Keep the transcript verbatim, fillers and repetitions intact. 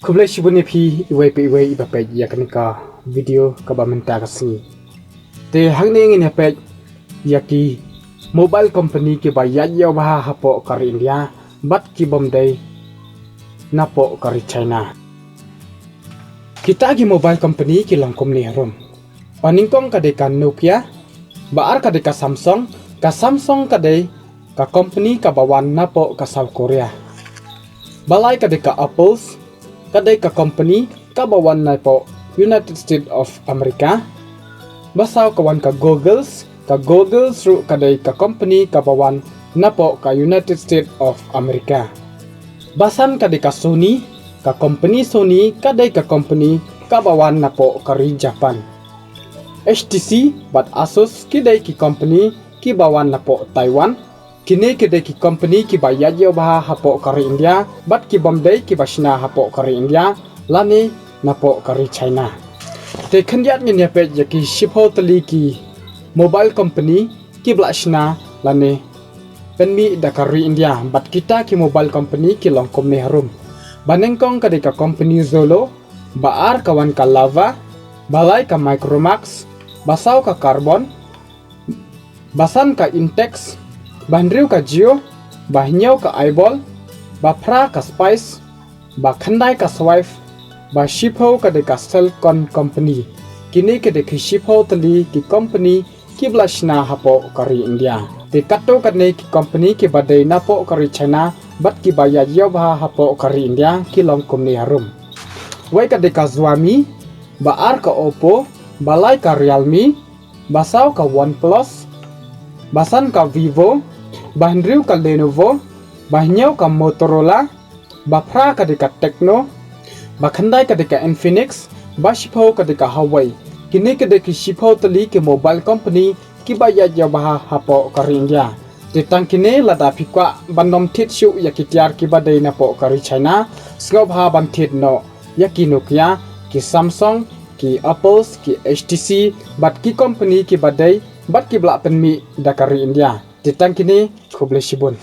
Khublei shibun ïa phi iwei pa iwei iba peit ïa kane ka video kaba mynta ka sngi. Te hangne ngin ïa peit ïa ki mobile company kiba ïaid ïa u bha hapoh ka ri India bad ki bym dei napoh ka ri China. Kita ki mobile company ki long kumne harum. Ba nyngkong ka dei ka Nokia, ba ar ka dei ka Samsung, ka Samsung ka dei ka company kaba wan napoh ka South Korea. Ba lai ka dei ka Apples, ka dei ka company kaba wan napoh United States of America. Ba saw ka wan ka Googles, ka Googles ruh ka dei ka company kaba wan napoh ka United States of America. Ba san ka dei ka Sony, ka company Sony ka dei ka company kaba wan napoh ka ri Japan. H T C bad Asus ki dei ki company kiba wan napoh Taiwan. Kine ki dei ki company kiba ïaid ïa u bha hapoh ka ri India bad ki bym dei kiba shna hapoh ka ri India lane napoh ka ri China. Te khyndiat ngin ïa peit ïa ki shiphew tylli ki mobile company kiba la shna lane pynmih da ka ri India bad kita ki mobile company ki long kumne harum. Ba nyngkong ka dei ka company Zolo, ba ar ka wan ka Lava, ba lai ka Micromax, ba saw ka Carbon, ba san ka Intex, ba hynriew ka Jio, ba hynñiew ka Eyeball, ba phra ka Spice, ba khyndai ka Swipe, ba shiphew ka dei ka Celcon Company. Kine ki dei ki shiphew tylli ki company kiba la shna hapoh ka ri India. Te katto katne ki company kiba dei napoh ka ri China bad kiba ïaid ïa u bha hapoh ka ri India ki long kumne harum. Wei ka dei ka Xiaomi, ba ar ka Oppo, ba lai ka Realme, ba saw ka OnePlus, ba san ka Vivo, ba hynriew ka Lenovo, ba hynñiew ka Motorola, ba phra ka dei ka Tecno, ba khyndai ka dei ka Infinix, ba shiphew ka dei ka Huawei. Kine ki dei ki shiphew tylli ki mobile company kiba ïaid ïa u bha hapoh ka ri India. Te tang kine, lada phi kwah ban nym thied shuh ïa ki tiar kiba dei napoh ka ri China, sngewbha ban thied noh ïa ki Nokia, ki Samsung, ki Apples, ki H T C bad ki company kiba dei bad kiba la pynmih da ka ri India. Te tang kine, khublei shibun.